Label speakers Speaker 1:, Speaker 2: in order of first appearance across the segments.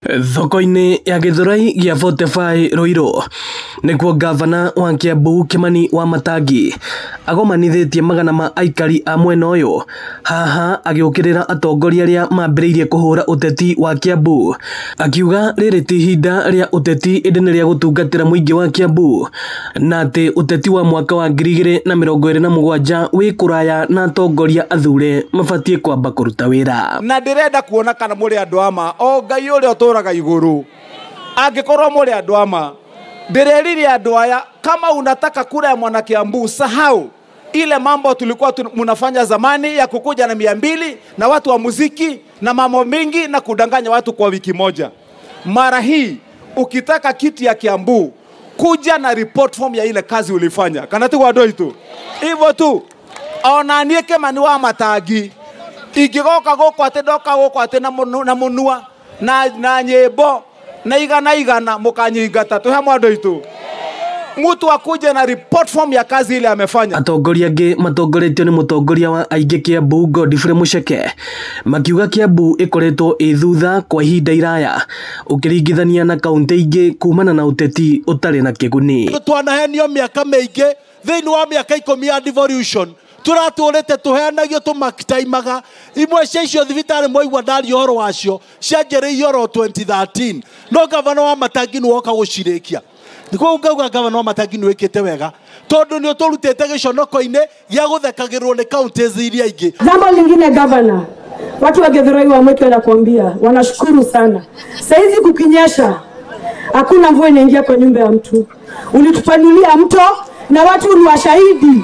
Speaker 1: Thoko-inĩ ya Gĩthũrai gĩa 45 Ruiru nĩkuo ngavana wa Kiambu Kimani Wamatangi agomanithĩtie magana ma aikari a mwena ũyũ, haha agĩũkĩrĩra atongoria arĩa mambĩrĩirie kũhũra ũteti wa Kiambu, akiuga rĩrĩ ti ihinda rĩa ũteti ĩndĩ nĩ rĩa gũtungatĩra mũingĩ wa Kiambu, na atĩ ũteti wa mwaka wa 2027 wĩ kũraya na atongoria athure mabatiĩ kwamba kũruta wĩra.
Speaker 2: Na ndĩrenda kuona kana mũrĩ andũ ama o Ngai ũrĩa ũtũraga igũrũ, angĩkorwo mũrĩ andũ ama, ndĩrerire andũ aya, kama unataka kura ya mwana Kiambu, sahau ile mambo tulikuwa mnafanya zamani ya kukuja na 200 na watu wa muziki na mambo mingi na kudanganya watu kwa wiki moja. Mara hii ukitaka kiti ya Kiambu, kuja na report form ya ile kazi ulifanya. Kana tu wadoi tu. Hivyo tu. Ona niĩ Kimani Wamatangi ingĩgoka gũkũ atĩ ndoka gũkũ atĩ na mũnua na nyĩmbo na igana igana mũkanyingata twĩ hamwe andũ aitũ. Mtu akuje na report form ya kazi ile amefanya.
Speaker 1: Atongoria angĩ matongoretio nĩ mũtongoria wa aingĩ Kiambu Godfrey Mucheke makiuga Kiambu ĩkoretwo ĩ thutha kwa ihinda iraya ũkĩringithania na kaunti ingĩ kumana na ũteti ũtarĩ na kĩguni.
Speaker 3: Twanahenio mĩaka mĩingĩ thĩinĩ wa mĩaka 10 ya devolution, tũratũrĩte tũheanagio tũmakitaimaga imwe cia icio thibitarĩ mwaigua ndaria ũhoro wacio cianjĩrĩirio oro 2013, no gavana wa Matangi nĩ woka gũcirĩkia. Nĩguo ngauga gavana wa Matangi nĩ wĩkĩte wega tondũ nĩ ũtũrutĩte gĩconoko-inĩ gĩa gũthekagĩrwo nĩ counties iria ingĩ.
Speaker 4: Jambo lingine gavana, watu wa Githurai wa Mwiki wanakuambia wanashukuru sana. Saizi kukinyesha hakuna mvua inaingia kwa nyumba ya mtu. Ulitupanulia mto na watu ni washahidi.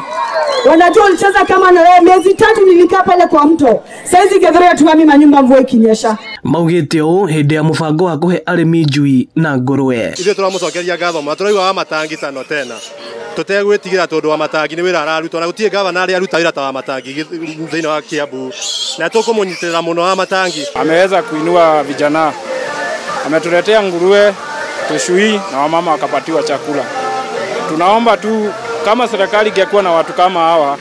Speaker 4: Wanajua ulicheza kama na wewe, miezi 3 nilikaa pale kwa mto. Saizi Githurai tuami manyumba mvua ikinyesha.
Speaker 1: Maugĩte ũũ hĩndĩ ya mũbango wa kũhe arĩmi njui na ngũrwe.
Speaker 5: Ithuĩ tũramũcokeria ngatho mũno, tũraigua Wamatangi tano tena tũtegwĩtigĩra tondũ Wamatangi nĩ wĩra araruta, na gũtirĩ gavana arĩa aruta wĩra ta Wamatangi thĩinĩ wa Kiambu, na tũkũmũnyitĩrĩra mũno Wamatangi.
Speaker 6: Ameweza kuinua vijana, ametuletea nguruwe, tushui na wamama wakapatiwa chakula. Tunaomba tu kama serikali ingekuwa na watu kama hawa,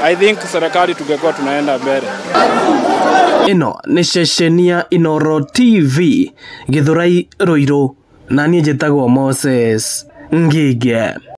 Speaker 6: I think serikali tungekuwa tunaenda mbele.
Speaker 1: Ĩno nĩ ceceni ya Inooro TV Gĩthũrai Ruiru, na niĩ njĩtagwo Moses Ngige.